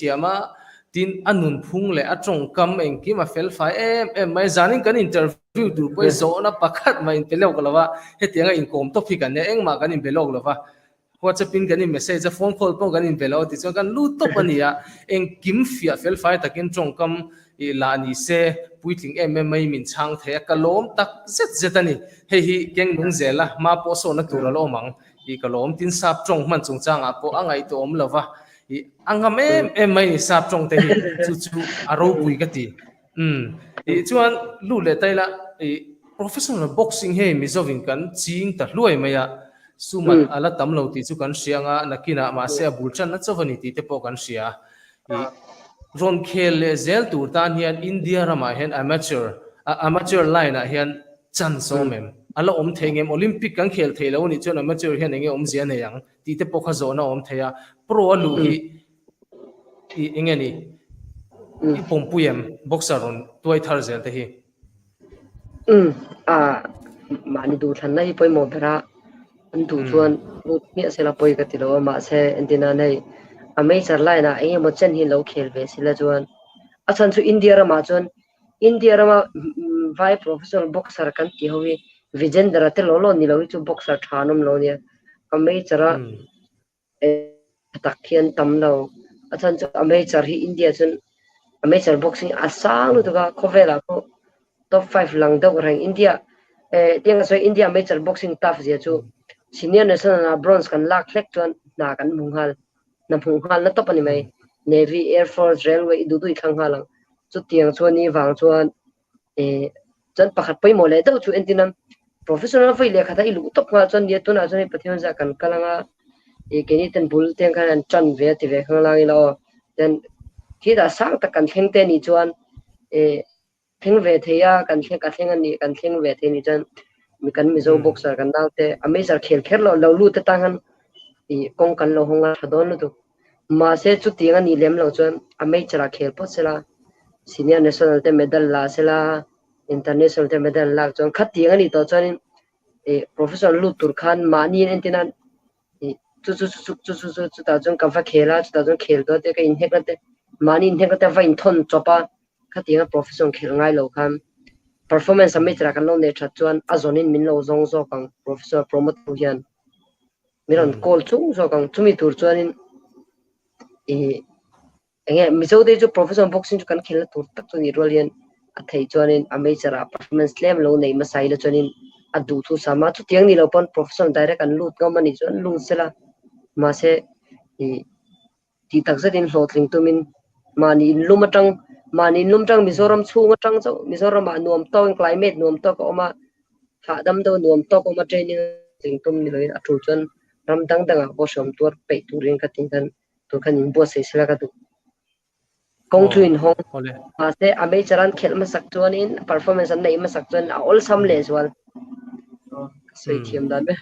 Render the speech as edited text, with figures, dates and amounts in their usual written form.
Thiam a, tin a nunphung leh a tawngkam engkim a fel fai em em mai. Zanin kan interview tur pawh hi zawhna pakhat mah inpe lawk lo va, hetianga inkawm tawp hi kan nia, engmah kan inbe lawk lo va. WhatsApp in kan in message a, phone call pawh kan inbe lo a tichuan kan lut tawp a ni a, engkim fiah fel fai takin tawngkam i lah ni se puitling em em mai min chhang thei a, ka lawm tak zet zet a ni. Hei hi keng nung zela hma pawh sawhna tur a la awm ang i ka lawm. Tin sap tawng hman chungchangah pawh a ngaihtuah awm lo va, I a ngam em em mai ni sap tawng te hi chu chu a ropui ka ti. Umm i chuan lut leh ta ila i professional boxing hei Mizovin kan ching ta hluai mai a, sumat a la tam lo tih chu kan hria anga nakinah mahse a bul tanna chauh a ni tih te pawh kan hria. I rawn khel leh zel tur tan hian India ramah hian amateur amateur line ah hian chance a awm em? A la awm thei ngem? Olympic kan khel thei lo a nih chuan amateur hian enge awmzia a nei ang? Tih te pawh kha zawhna a awm thei a, pro a luh hi i eng nge ni i pawmpui em boxer rawn tuai thar zel te hi? Umm a mahni duh thlanna hi pawimawh ber a, an duh chuan lut hmiah sela pawi ka ti lo a, mahse entin a nei a major line ah eng emaw chen hi lo khel ve sela chuan a chhan chu India ramah chuan India rama vai professional boxer kan tih ho hi Vijendra te law law ni lo hi chu boxer tha an awm lo nia. A major a tha tak hi an tam lo. A chhan chu a major hi India chuan a major boxing a sang lutuk a, khawvelah pawh top 5 lang deuh reng India eh tiang sawi India major boxing tough zia chu senior national ah bronze kan lak hlek chuan hna kan hmu nghal. Hna hmuh nghal na tawp a ni mai. Navy, Air Force, Railway i duh duh i thlang nghal ang. Chutiang chuan ni vang chuan eh chuan pakhat pawimawh leh deuh chu entin a professional vawi leh khat a i luh tawp nghal chuan nia tunah chuan hei Pathian zah kan kal anga ih keini ten bul te ang khan an tan ve a ti ve khang lang ila aw then khitah sang tak kan thleng te anih chuan eh thleng ve thei a kan thleng ka thleng anih kan thleng ve thei anih chuan mi kan Mizo boxer kan naute a major khel kher lo lo lut te tan khan ih kawng kan lo hawng a tha dawn lutuk. Mahse chutiang a nih lem loh chuan a major ah khel phawt sela, senior national te medal la sela, international te medal lak chuan khatiang a nih tawh chuanin ih professional lut tur khan mahni an entir nan ih chu chu chu chu chu chu chutah chuan ka va khel a, chutah chuan khel tawh te ka inhnek na te mahni inhnek na te va inthawn chawp a, khatianga professional khelh ngai lo khan performance a major ah kan lo neih that chuan a zawnin min lo zawng zawk ang professional promote tu hian. Min rawn call chung zawk ang chumi tur chuanin ih enge Mizo te chu professional boxing chu kan khelna tur tak chu ni rual hian a theih chuanin a major ah performance tlem lo nei hmasa ila chuanin a duh thu sam a chutiang ni lo pawn professional direct an lut ngam anih chuan lut sela mahse ih Tih tak zetin hlawhtling tumin mahni inlum atang mahni inlum atang Mizoram chhung atang chauh Mizoramah nuam tawkin climate nuam tawk a awm a, hahdam deuh nuam tawk a awm a training tling tum ni loin a tul chuan ram dang dangah pawh hreawm tuar peih turin ka tin khan tur khan inbuatsaih sela ka duh. Kawng chu inhawng mahse a major an khelh hmasak chuanin performance an neih hmasak chuan a awlsam lehzual. Ka sawi thiam dan ber.